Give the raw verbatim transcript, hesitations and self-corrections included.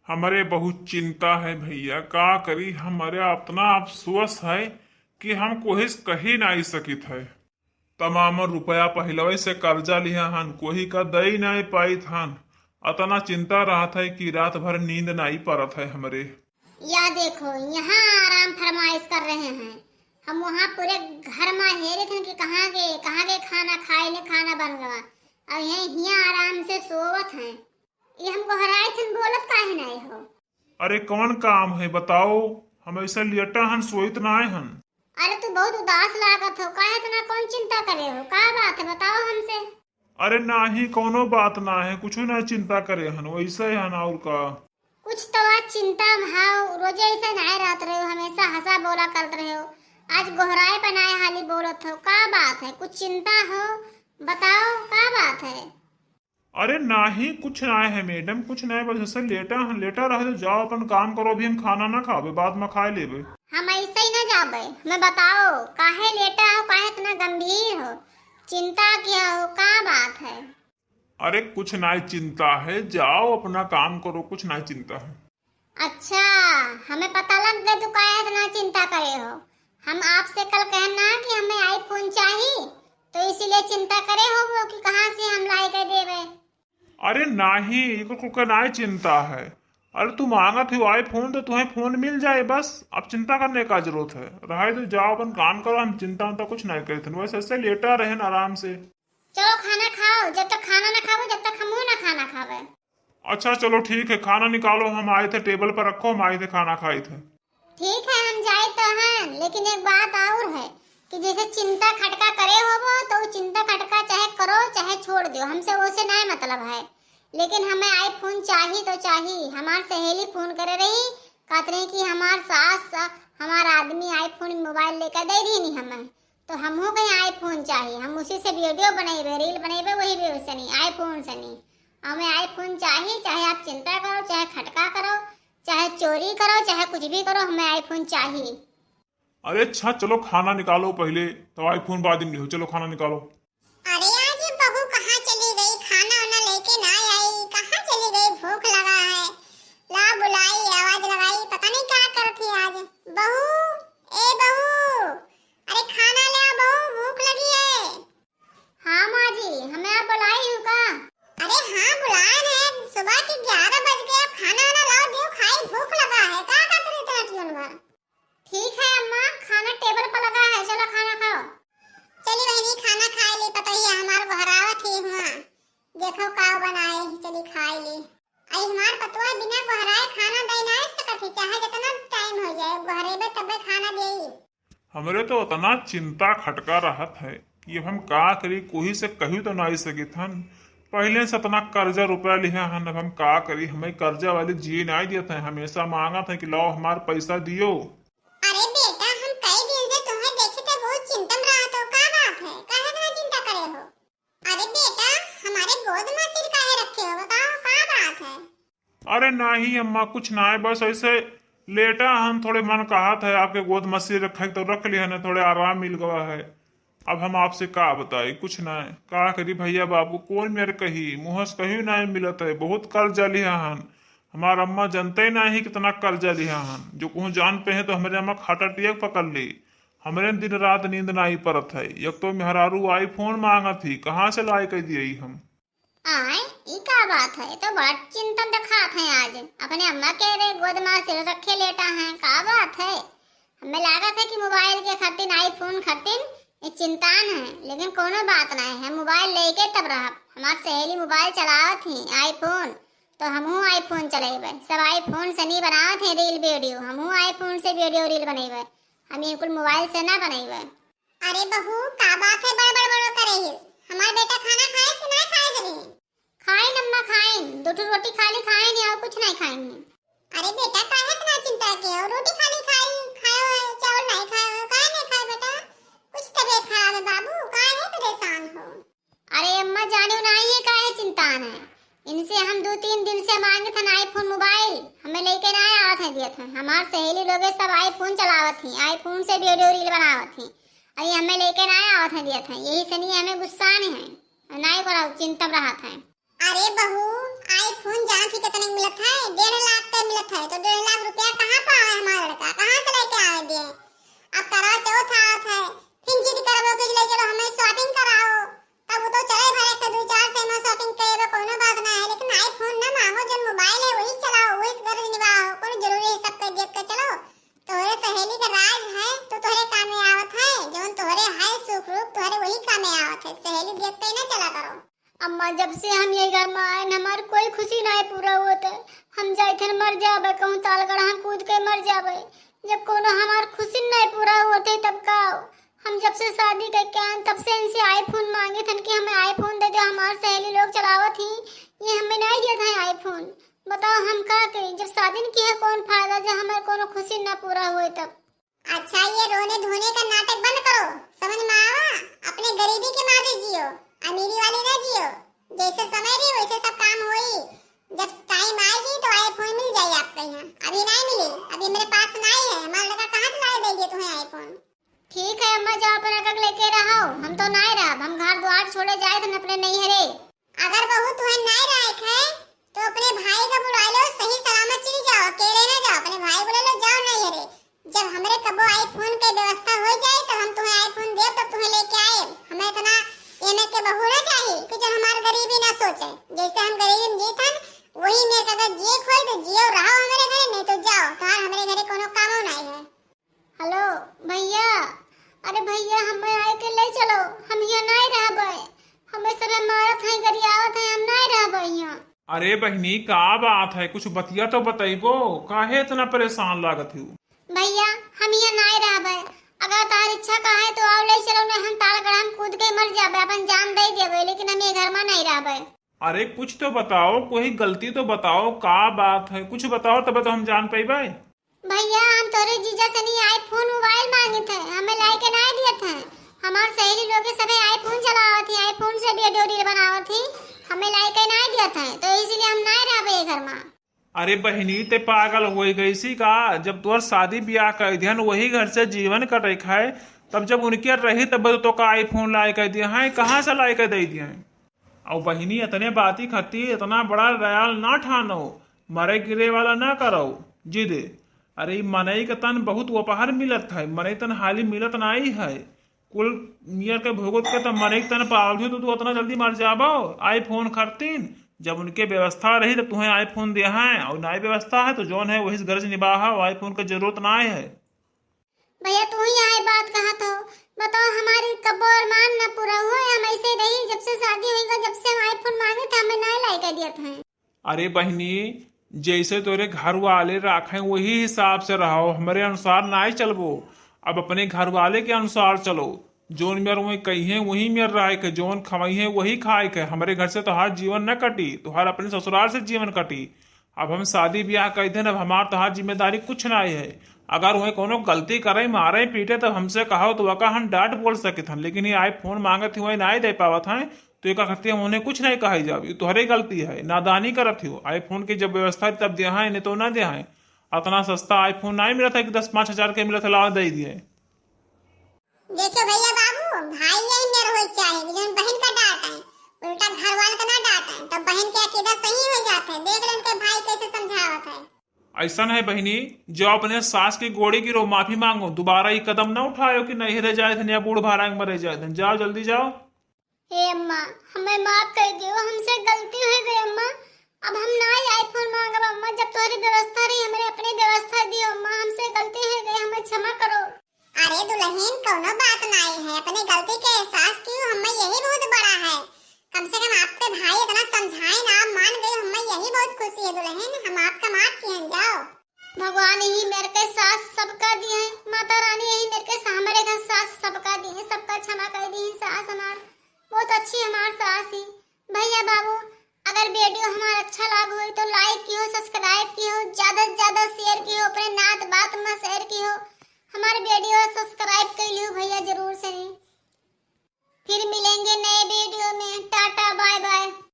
हमरे बहुत चिंता है भइया, का करी, हमरे अतना अफसोस है कि हम कोहिस कही नाहीं सकित है। तमाम रुपया पहिलवे से कर्जा लिहा हन, कोही का दई नाहीं पाइत हन। अतना चिंता रहत है कि रात भर नींद नाहीं परत है हमरे। या देखो, यहाँ आराम फरमाइश कर रहे हैं, हम वहाँ पूरे घर मा हेरे थे कि कहाँ गए, कहाँ गए खाना खाए ले, खाना बन गवा। अब यहीं हियाँ आराम से सोवत हैं। ये हम गोहराए थे, बोलत काहे नाहीं हो? अरे कौन काम है बताओ, हम ऐसा लेटा हन, सोइत नाहीं हन। अरे तू बहुत उदास लागत हो, काहे इतना कौन चिंता करे हो, का बात है बताओ हमसे। अरे नाहीं, कौनो बात नाहीं है, कुछ नाहीं चिंता करे हन, वैसे ही हन और का। कुछ तो आज चिंता में हाव, रोजे ऐसे नाहीं रहत रहे हो, हमेशा हंसा बोला करत रहे हो, आज गोहराए पे नाहीं हाली बोलत हो, का बात है, कुछ चिंता हो, बताओ का बात है। अरे नाहीं, कुछ नाहीं है मैडम, कुछ नाहीं, बस ऐसे लेटा हन, लेटा रहे तो जाओ अपन काम करो, अभी हम खाना ना खाबे, बाद में खाए लेबे। हम ऐसे ही ना जाबे, हमें बताओ काहे लेटा हो, काहे इतना गंभीर हो, चिंता क्या हो, का बात है? अरे कुछ नाहीं चिंता है, जाओ अपना काम करो, कुछ नाहीं चिंता है। अच्छा, हमें पता लग गए तू काहे इतना चिंता करे हो। हम आपसे कल कहन ना कि हमें iPhone चाही, तो इसीलिए चिंता करे हो वो कि कहाँ से हम लाई के देवे। अरे नाहीं, इको कुल का नाहीं चिंता है। अरे तू मांगत हो iPhone तो तुम्हें फोन मिल जाए बस, अब चिंता करने का जरूरत है। रहे तो जाओ अपन काम करो, हम चिंता उंता कुछ नाहीं करते हैं, बस ऐसे लेटा रहे आराम से। चलो खाना खाओ, जब तक खाना ना खाओ जब तक हमहू ना खाना खावे। अच्छा चलो ठीक है, खाना निकालो, हम आए थे टेबल पर रखो, हम आए थे खाना खाए थे। ठीक है हम जाए तो हैं, लेकिन एक बात और है कि जैसे चिंता खटका करे होबो तो उ चिंता खटका चाहे करो चाहे छोड़ दो, हमसे ओसे नाहीं मतलब है, लेकिन हमें iPhone चाही तो चाही। हमार सहेली फोन करे रही, कहत रही कि हमार सास, हमार आदमी iPhone मोबाइल लेकर दे दीनी हमें, तो हमहू कहीं iPhone चाही, हम उसी से वीडियो बनेबे, रील बनेबे, वही भी सनी iPhone सनी। हमें iPhone चाही, चाहे आप चिंता करो, चाहे खटका करो, चाहे चोरी करो, चाहे कुछ भी करो, हमें iPhone चाही। अरे अच्छा चलो खाना निकालो पहले, तो iPhone बाद में लिहो, चलो खाना निकालो। अरे आज ये बहू कहाँ चली गई, खाना वाना लेके ना आई, कहाँ चली गई, भूख लगा है। ला बुलाई, आवाज लगाई, पता नहीं क्या करत ही आज। बहू, ए बहू, अरे खाना ले आ बहू, भूख लगी है। हाँ माँ जी, हमें आप बुलाई हो का? अरे हाँ बुलाए हैं, सुबह के ग्यारह बज गए, अब खाना वाना लाओ, दियो खाई, भूख लगा है, का करत रही इतना ट्यून भर? ठीक है अम्मा, खाना टेबल पर लगा है, चलो खाना खाओ। चली बहनी, खाना खाए ली, पतोहिया हमार गोहरावत ही हुआ, देखो का बनाए, चली खाए ली। आई हमार पतोह बिना गोहराए खाना दे ना सकत ही, चाहे जितना टाइम हो जाए, गोहरेबे तबे खाना देई। हमरे तो उतना चिंता खटका रहत है कि अब हम का करी, कोही से कही तो नाहीं सकित हन। पहले से इतना कर्जा रुपया लिहे हन, अब हम का करी, हमें कर्जा वाली जिए नाहीं देत है, हमेशा मांगत है कि लाओ हमार पैसा दियो। अरे बेटा, हम कई दिन से तुम्हें देखे थे, बहुत चिंता में रहत हो, का बात है, काहे इतना चिंता करे हो? अरे बेटा, हमारे गोद मा सिर काहे रखे हो, बताओ का बात है? अरे नाहीं अम्मा, कुछ नाहीं, बस ऐसे लेटा हन, थोड़े मन कहत है आपके गोद मा सिर रखे तो रख लिहन, थोड़े आराम मिल गवा है। अब हम आपसे का बताई, कुछ नाहीं, का करी भइया बाबू, कौन मेर कही, मुँह से कहीं नाहीं मिलत है, बहुत कर्जा लिहा हन। हमार अम्मा जनते नाहीं कितना कर्जा लिहा हन, जो कहूँ जान पे है तो हमरे अम्मा हार्ट अटैक पकड़ ली। हमरे दिन रात नींद नाहीं परत है। एक तो मेहरारू iPhone मांगत ही, कहाँ से लाए के दिए हम? आय, ई का बात है? ई तो बड़ा चिंतन दिखात है आज। अपने अम्मा के रे गोद मा सिर रखे लेटा है, का बात है? हमें लागत है कि मोबाइल के खातिर, iPhone खातिर ये चिंतान है, लेकिन कोनो बात नाहीं है। मोबाइल लेके तब रहब। हमार सहेली मोबाइल चलावत ही, iPhone, तो हमहू iPhone चलेबे। सब iPhone से नहीं बनावत है रील वीडियो, हमहू iPhone से वीडियो रील बनेबे। हम ये कुल मोबाइल से ना बनेबे। अरे बहू, का बात है बड़ बड़ बड़ करे ही? हमार बेटा खाना खाए से ना खाए जनी? खाइन अम्मा खाइन, दो ठो रोटी खाली खाइन और कुछ नहीं खाइन। अरे बेटा, काहे इतना चिंता के हो? रोटी खाली खाई, खाए हो, चावल नहीं खाए हो, काहे नहीं खाए बेटा? कुछ तबीयत खराब है बाबू, काहे परेशान हो? अरे अम्मा, जाने नाहीं है काहे चिंतान है। इनसे हम दो तीन दिन से मांगत हन iPhone मोबाइल, हमें लेके ना आवत है, दियत है। हमार सहेली लोगे सब iPhone चलावत ही, iPhone से वीडियो रील बनावत ही। अरे हमें लेके ना आवत है, दियत है। यही से नहीं हमें गुस्सा नहीं है, नाहीं करो चिंता में रहत है। अरे बहू, iPhone जान थी कितने मिलत है? डेढ़ लाख के मिलत है, तो डेढ़ लाख रुपया कहाँ पावे हमारा लड़का, कहाँ से लेके आवे दे? अब करवा चौथ आवत है, फिर जिद करबो कि ले चलो हमें shopping कराओ, तब वो तो चले भले के दो चार सौ में shopping करे, कोनो बात ना है, लेकिन iPhone ना मांगो, जो mobile है वही चलाओ, वही से घर निभाओ, कोनो जरूरी है सबके देख के चलो। तोहरे सहेली का राज है तो तोहरे कामे आवत है, जौन तोहरे है सुख रूप तोहरे वही कामे आवत है, सहेली देख के ना चला करो। अम्मा, जब से हम ये घर में आए न, हमार कोई खुशी नाहीं पूरा होत है। हम जाइथन मर जाबे, कहूँ तालगढ़ हम कूद के मर जाबे। जब कोनो हमार खुशी नाहीं पूरा होत है तब का? हम जब से शादी करके आए तब से इनसे iPhone मांगे थन कि हमें iPhone दे दो, हमार सहेली लोग चलावत ही, ये हमें नाहीं दिया था iPhone। बताओ हम का करी, जब शादी न की है कौन फायदा जब हमार कोनो खुशी ना पूरा होए तब। अच्छा, ये रोने धोने का नाटक बंद करो, समझ में आवा? अपने गरीबी के मारे जियो, अमीरी वाली ना जियो। जैसे समय रही वैसे सब काम होई। जब time आएगी तो iPhone मिल जाई आपके यहाँ, अभी नाहीं मिली, अभी मेरे पास नाहीं है। हमारा लड़का कहाँ से लाए देंगे तुम्हें iPhone? ठीक है अम्मा, जाओ अपना कक लेके रहो, हम तो नाहीं रहब, हम घर द्वार छोड़े जाए थे अपने नैहरे। अगर बहू तुहे नाहीं रहे है तो अपने भाई का बुला लो, सही सलामत चली जाओ, अकेले ना जाओ, अपने भाई बुला लो, जाओ नैहरे। जब हमरे कबो iPhone के व्यवस्था हो जाए तब हम तुम्हें iPhone देब, तब तुम्हें लेके आए। हमें इतना एमे के बहू ना चाहिए कि जो हमार गरीबी ना सोचे। जैसे हम गरीबी में जीत हन, वही में अगर जिए खोए तो जियो रहो हमरे घरे, नहीं तो जाओ, तुम्हार हमरे घरे कोनो कामो नाहीं है। हेलो भैया, अरे भैया, हमें आए के ले चलो, हम यहाँ नाहीं रहबे, हमें सब मारत हैं, गरियावत हैं, हम नाहीं रहबे यहाँ। अरे बहिनी, का बात है, कुछ बतिया तो बतइबो, काहे इतना परेशान लागत हो? भैया, हम यहाँ नाहीं रहबे, अगर तार इच्छा का है तो आओ ले चलो, नहीं हम तालगढ़ हम कूद के मर जाबे, अपन जान दे देबे, लेकिन हम ये घर में नाहीं रहबे। अरे कुछ तो बताओ, कोई गलती तो बताओ, का बात है, कुछ बताओ तब तो हम जान पइबे। भैया, हम तोरे जीजा से नहीं iPhone mobile मांगे थे, हमें लाई के नाहीं दिए थे। हमार सहेली लोग सभे iPhone चलावत ही, iPhone से video reel बनावत ही, हमें लाई के नाहीं दिए थे, तो इसीलिए हम नाहीं रहबे ये घर में। अरे बहिनी, ते पागल होई गईसी का? जब तोर शादी ब्याह कर दिहन, वही घर से जीवन कटे खाए, तब जब उनके रही तब तो का iPhone लाई के दिए हैं, कहाँ से लाई के दे दिए हैं? और बहिनी, इतने बाती खातिर इतना बड़ा रयाल ना ठानो, मरे गिरे वाला ना करो जिद। अरे, ई मनई के तन बहुत उपहर मिलत है, मनई तन हाली मिलत नाई है। कुल मियर के भुगत के तब मनई के तन पावल हो, तो तू इतना जल्दी मर जाबो iPhone खरतीन। जब उनके व्यवस्था रही तो तुम्हें iPhone दे हैं, और नाई व्यवस्था है तो जौन है वही से गरज निबाहा, iPhone के जरूरत नाई है। भैया, तू ही यहाँ बात कहत हो, बताओ, हमारी कब्बो अरमान ना पूरा हुआ, हम ऐसे ही रही, जब से शादी होइगा, जब से हम iPhone मांगे थे, हमें नाहीं लाई के दिया था। अरे बहिनी, जैसे तोरे घर वाले राखे वही हिसाब से रहो, हमरे अनुसार नाहीं चलबो। अब अपने घर वाले के अनुसार चलो, जौन मेर वही कहिए वही मेर रहे के, जौन खवाइए वही खाए के। हमरे घर से तोहार जीवन न कटी, तोहार अपने ससुराल से जीवन कटी। अब हम शादी ब्याह कर देन, अब हमार तोहार जिम्मेदारी कुछ नाहीं है। अगर वही कोनो गलती करे, मारे पीटे, तब हमसे कहो तो वका हम डांट बोल सकित हन, लेकिन ये iPhone मांगत ही वही नाहीं दे पावत हैं, तो एका खातिर हम उन्हें कुछ नाहीं कहे जाब, ये तोहरे गलती है, नादानी करत हो। iPhone की जब व्यवस्था तब दिया है, नहीं तो ना दिया है। इतना सस्ता iPhone नाहीं मिलत है कि दस पाँच हजार के मिलत है, लाओ दे दिए। देखो भैया बाबू, भाई यही मेर होए चाहे, जौन बहन का डांट है, उल्टा घर वाले का ना डांट है, तब बहन के अकीदा सही हो जात है। देख लो उनके भाई कैसे समझावत है। ऐसा है बहिनी, जो अपने सास के गोड़े गिरो, माफी मांगो, दोबारा ये कदम ना उठायो कि नैहरे जाए थे या बूढ़ भारा में मरे जाए थे। जाओ, जल्दी जाओ। हे अम्मा, हमें माफ कर दियो, हमसे गलती हो गई अम्मा। अब हम ना ही iPhone मांगब अम्मा, जब तोहरी व्यवस्था रही, हमरे अपने व्यवस्था दियो अम्मा, हमसे गलती हो गई, हमें क्षमा करो। अरे दुल्हन, कौनो बात नाई है, अपने गलती के एहसास कियो, हमें यही बहुत बड़ा है। कम से कम आपके भाई इतना समझाए ना, आप मान गए, हमें यही बहुत खुशी है दुल्हन, हम आपका माफ किए, जाओ। भगवान यही मेरे के साथ सबका दिए हैं, माता रानी यही मेरे के सा-, हमारे घर सास सबका दिए हैं, सबका क्षमा कर दी है सास हमार, बहुत अच्छी हमार सास ही। भैया बाबू, अगर video हमारा अच्छा लाग होई तो like कियो, subscribe कियो, ज्यादा से ज्यादा share कियो, अपने नात बात में share कियो। हमारे video subscribe कर लियो भैया जरूर से। फिर मिलेंगे नए video में। टाटा, bye bye।